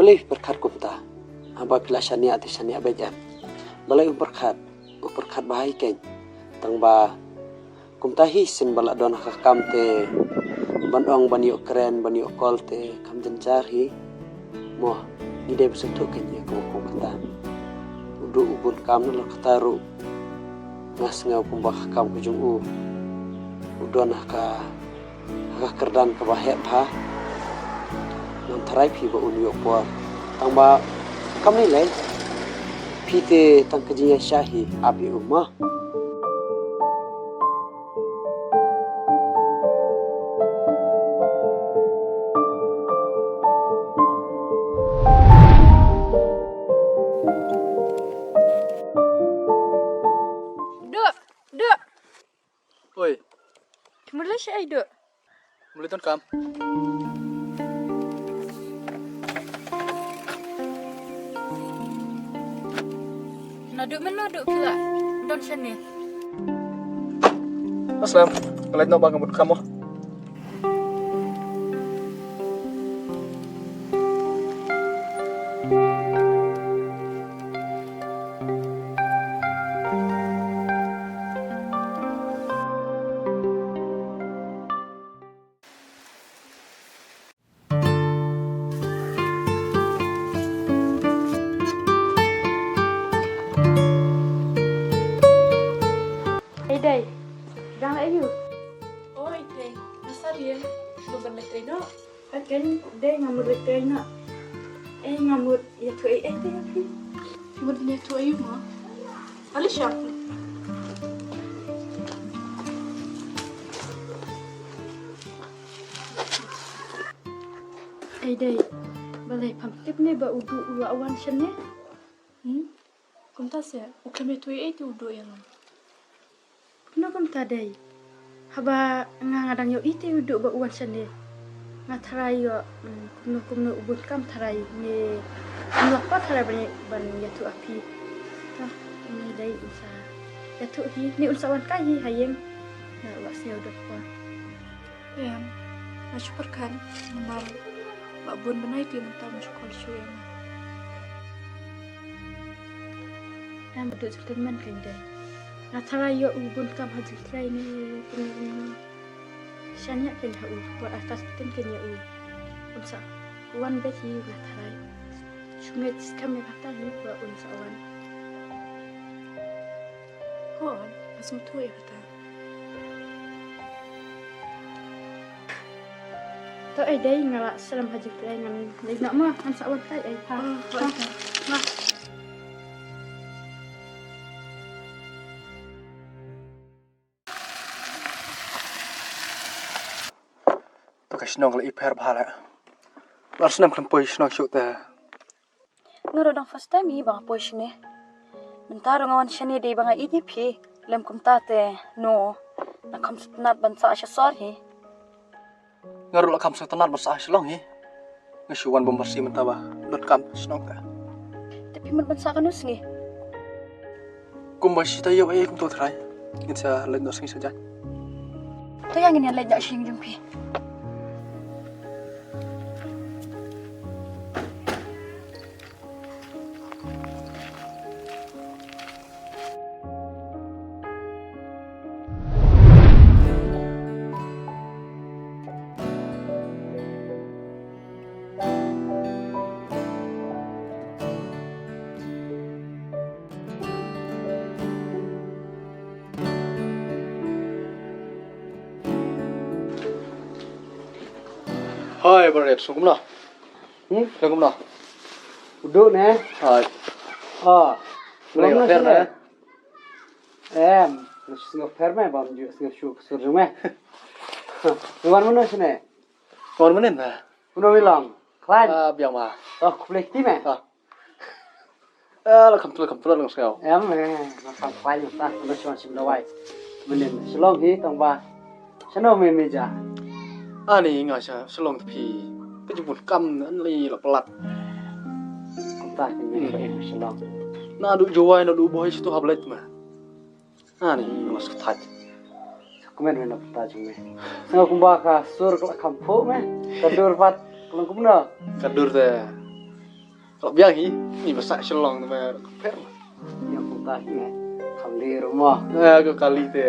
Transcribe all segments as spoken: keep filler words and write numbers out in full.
Balei pyrkhat kumta? Haba phi la shaniah te shaniah beit em. Balei u pyrkhat? U pyrkhat bha hi keiñ. Tang ba kumta hi sien ba la don ha ka kam te ban ong ban ïoh kren ban ïoh kol te kam jynjar hi. Mo, ngi dei ba sngewthuh keiñ ïa kaba kum kata. U duh u bun kam na la kata ruh. Nga sngew kumba ka kam ka jong u u don ha ka ha ka kyrdan kaba heh bha. Ngan tharai phi ba un ïoh por. Tang ba kam ni lei phi te tang ka jingïaishah hi ap ïa u ma. Duh, duh. Oi. Kumno lei sha ai duh? Muli ton kam. Naduh mynno duh phi la don shane? Aslam, ka leit noh ba nga mut kam mo. Ei dei, dang la aiu? Oi dei, nga sa rian, lo ban leit trei noh. Aken dei nga mut leit trei noh. Ei nga mut ïathuh ei ei te ïa phi. Mut ïathuh ei ma. Alisha. Ei dei, balei pham tip ne ba u duh u la wan shane? Hmm? Kumta se, u khlem ïathuh ei ei te u duh ïa nga. Kumno kumta dei? Haba nga nga dang ïohi te u duh ba u wan shane. Nga tharai ïoh, mm, kumno kumno u bun kam tharai ne. Nga la pat tharai ban ban ïathuh ha phi. Ta, ini dei un sa ïathuh hi, ne un sa wan kai hi ha ïing. Nga la sngew dok pa. Em, nga shu pyrkhat namar ba bun bnai te mynta nga shu call shuh ïa nga. Em, ba duk jingkyrmen kein dei. Nga tharai ïoh u bun kam ha jingtrei ne kumno kumno. Shaniah kein ha u, wat atas ktien kein ïa u. Un sa wan beit hi nga tharai. Shu ngeit skhem ïa kata hi ba un sa wan. Ko, nga sngewthuh ïa kata. To ei dei nga la slem ha jingtrei ngan leit noh ma ngan sa wan tai ei ha. Oh, ha. Oi. Ma. To ka shnong ka la i pher bha la. Lar snem khlem poi shnong shuh te. Nga ruh dang first time hi ba nga poi shane. Mynta ruh nga wan shane dei ba nga ïeit ïa phi. Lem kumta te no. Nga kham sngewtynnat ban sah sha sor hi. Nga ruh la kham sngewtynnat ban sah ha Shillong hi. Nga shu wan bym barsi mynta ba lut kam shnong te. Te phi mut ban sah kano sngi? Kumba shi taïew ei kumto trai. Ngin sa leit noh sngi sa jait. To ïa ngin ïa leit noh sha ïing jong phi. Hai, Barep, sngewbha kumno? Hmm? Sngewbha kumno? U duh ne? Hai. Ah. Balei, kumno pher ne? Em, sngewpher me, bam ju sngewsuk sur jong me. Wan mano sene? Wan mano na? Uno mi long. Khlaiñ. Ah, biang ma. Oh, khublei kti me. Ah. Eh, la kham tlot, kham tlot lang sngew. Em, eh, la kham khlaiñ ta, la shong shim dawai. Mynnin Shillong hi tang ba. Shano me me ja. Ani nga sha Shillong te phi. Te jibun kam an li la plat. Ta ki me Shillong. Na du Jowai na du Bhoi situ hap leit ma. Ani, mas kthaj. Kmen me na pta jong me. Sngew kumba ka sur ka la kham phuh me. Ka dur pat ka long kumno? Ka dur te. Ka biang hi, ni ba sah Shillong te ba ka pher. Ïa kumta hi ne. Kam li ruh mo. Eh, ka kali te.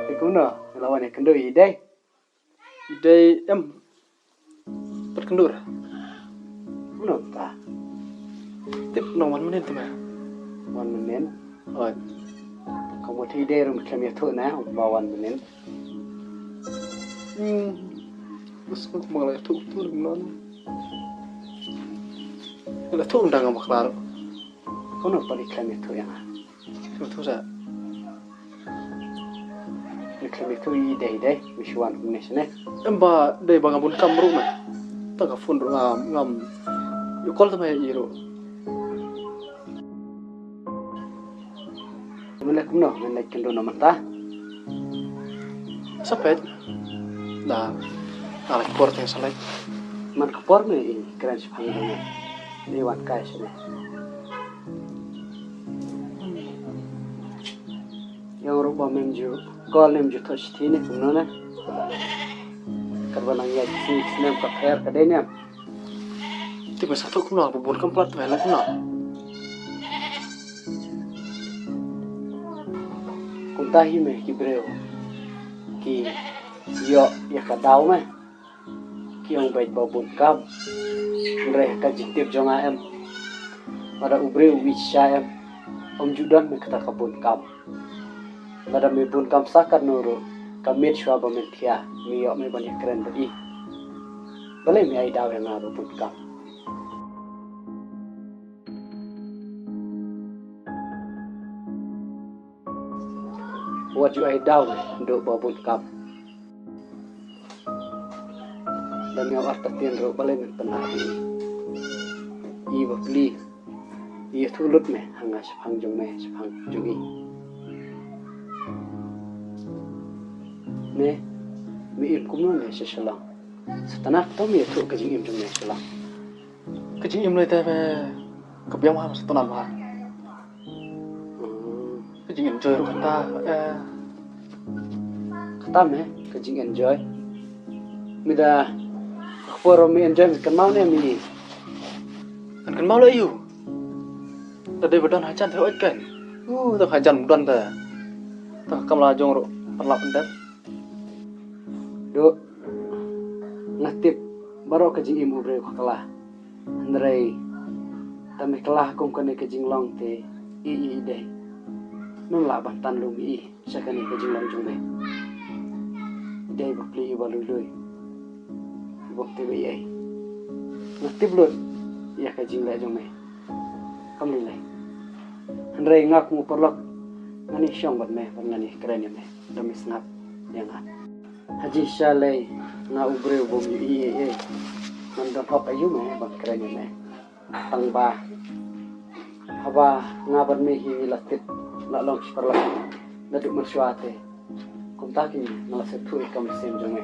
Te kumno, la wan ïa kynduh ïa i Dei. I Dei em. Pat kynduh. Kumno ta? Tip no wan mynnin te ba. Wan mynnin. Oi. Ka mut i Dei ruh khlem ïathuh na, ba wan mynnin. Hmm. Bas ko kumang la ïathuh tu lim non. La ïathuh undang ngam bakla ruh. Kumno pat i khlem ïathuh ïa nga? Khlem ïathuh sa. I khlem ïathuh i Dei, Dei, mi shu wan kumne shane. Em ba Dei ba nga bun kam ruh me. Ta ka phone ruh ngam, ngam. Ïa call te me ïa i ruh. Mynta kumno, mynta kynduh no mynta. Sa peit. Da, da la ka por te sa leit. Man ka por me i kren shaphang jong me. Ni wan kai shane. Ïa ruh ba mem ju call nem ju thoh shithi ne kumno ne. Katba nang ïaid shi snem ka pher ka dei ne. Te ba sa thoh kumno, ba bun kam plat ba la kumno. Kumta hi me ki briew ki ïoh ïa ka daw me. Ki ong beit ba bun kam. Hynrei ka jingtip jong nga em. Lada u briew u ïeit shisha em. Ym ju don me kata ka bun kam. Lada me bun kam sa katno ruh. Ka miet shuwa ba men thiah. Me ïoh me ban ïakren bad i. Balei me ai daw ïa nga ba bun kam. Wat ju ai daw me, duh ba bun kam. Da me artatien ruh balei men pynah ïa i. I bapli. I ïathuh lut me, ha nga shaphang jong me, shaphang jong i. Me, me im kumno me sha Shillong. Sa tang to me ïathuh ka jingim jong me sha Shillong. Ka jingim lei te me, ka biang bha, sa tang bha. Hmm. Ka jing enjoy ruh kata, eh. Kata me, ka jing enjoy. Me da, ka por me enjoy me kynmaw ne me. Kan kynmaw la ïu. Da dei ba don hajan te oi kan. Uh, da hajan don da. Da kam la jong ruh, parlap ndet. Duh. Nga tip, baroh ka jingim u briew ka kylla. Hynrei, tang me kylla kum kane ka jinglong te, i, i, i Dei. Mem lah ban tan lum i, sha kane ka jinglong jong me. I Dei bapli i ba lui lui. I bym tip ei ei. Nga tip lut, ïa ka jingleh jong me. Kam lei lei. Hynrei nga kum u paralok, ngan ïashong bad me, bad ngan ïakren ïa me. Da me sngap, ïa nga. Ha jingshisha lei, nga u briew bym ïohi ei ei. Ngan don hok aïu me, ban kren ïa me. Tang ba. Haba nga bad me hi ngi la tip, la long shi paralok. Naduh mynshuwa te. Kumta keiñ nga la sngewthuh ïa ka mynsiem jong me.